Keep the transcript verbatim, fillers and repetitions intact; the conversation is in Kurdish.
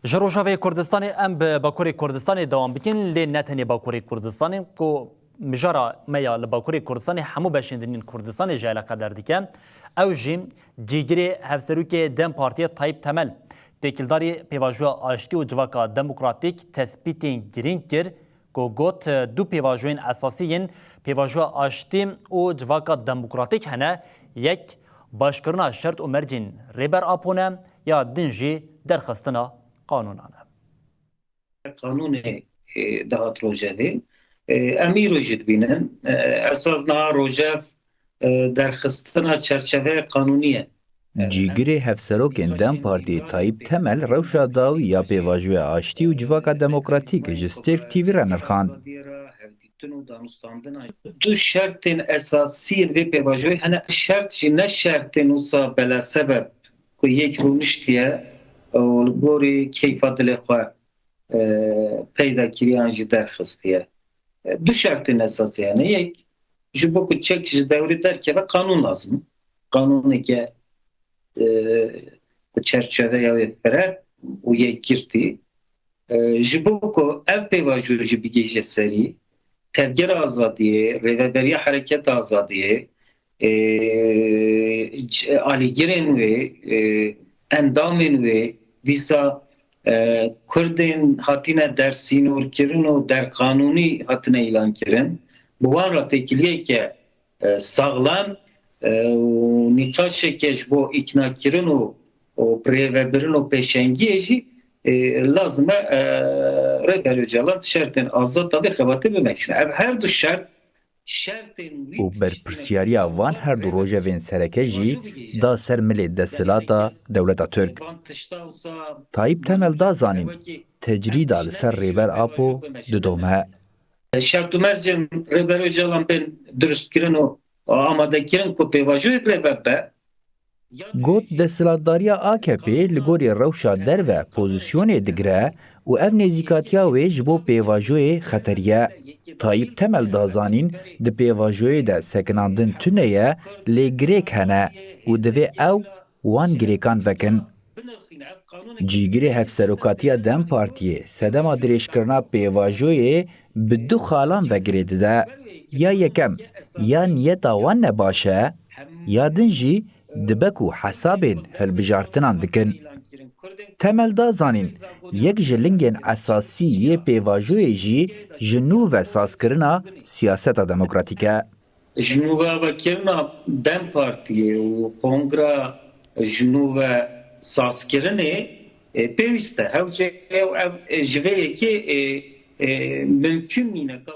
Ji Rojavê Kurdistanê em bi Bakurê Kurdistanê dewam bikin, lê ne tenê Bakurê Kurdistanê, ku mijara me ya li Bakurê Kurdistanê hemû beşên din yên Kurdistanê ji eleqedar dike. Ew jî cîgirê hevserokê DEM Partiyê Tayyip Temel, têkildarî pêvajoya aştî û civaka demokratîk tespîtên girîng kir, ku got, du pêvajoyên esasî yên pêvajoya aştî û civaka demokratîk hene, yek başkirina şert û mercên Rêber Apo ne, ya din jî derxistina qanûnan e. Qanûnê, e, dihat rojevê. E, em îro jî dibînin. E, esas niha rojev, e, derxistina çerçeveyê qanûnî ye. Cîgirê hevserokên DEM Partiyê Tayyip Temel rewşa dawî ya pêvajoya aştî û civaka demokratîk ji Stêrk T V re nirxand. Du şertên esasî yên vê pêvajoyê hene. Şert jî ne şertên wisa belesebeb ku yek rûniştiye û li gorî keyfa dilê xwe, e, peyda kiriye an jî derxistiye. E, du şertên esasî hene. Yek, ji bo ku çek ji dewrê derkeve qanûn lazim e. Qanûneke, e, ku çerçeveya wê fireh û yekgirtî. E, ji bo ku ev pêvajo jî bigihîje serî, tevgera azadiyê, rêveberiya hereketa azadiyê, e, c-, alîgirên wê, e, endamên wê, dîsa, e, Kurdên hatine dersînorkirin û derqanûnî hatine îlankirin, bi wan re têkiliyeke, e, saxlem, e, û nîqaşeke ji bo îknakirin û, û birêvebirin û pêşengiyê jî, e, lazim e, e, Rêber Ocalan di şertên azad de vê xebatê bimeşîne. Ev her du şert, şertên wî Û berpirsiyariya van her du rojevên sereke jî da ser milê desthilata dewleta Tirk. Tayyip Temel da zanîn, tecrîda li ser Rêber Apo didome. Şert û mercên Rêber Ocalan bên durustkirin û amadekirin ku pêvajoyê birêve be. Got, desthilatdariya A K P li gorî rewşa derve pozîsyonê digire û ev nêzîkatiya wê ji bo pêvajoyê xeterî ye. Tayyip Temel da zanîn, di pêvajoyê de sekinandin tune ye, lê girêk hene û divê ew wan girêkan vekin. Cîgirê hevserokatiya DEM Partiyê sedema dirêjkirina pêvajoyê bi du xalan ve girê dide. Ya yekem, ya niyeta wan ne baş e, ya din jî dibe ku hesabên hilbijartinan dikin. Temel da zanîn, yek ji lingên esasî yê pêvajoyê jî ji nû ve sazkirina siyaseta demokratîk e. Ji nû ve avakirina DEM Partiyê û kongra ji nû ve sazkirinê, e, pêwîst e. Hewce ew, ev, e, ji vê yekê, e, e, mimkun nîne ka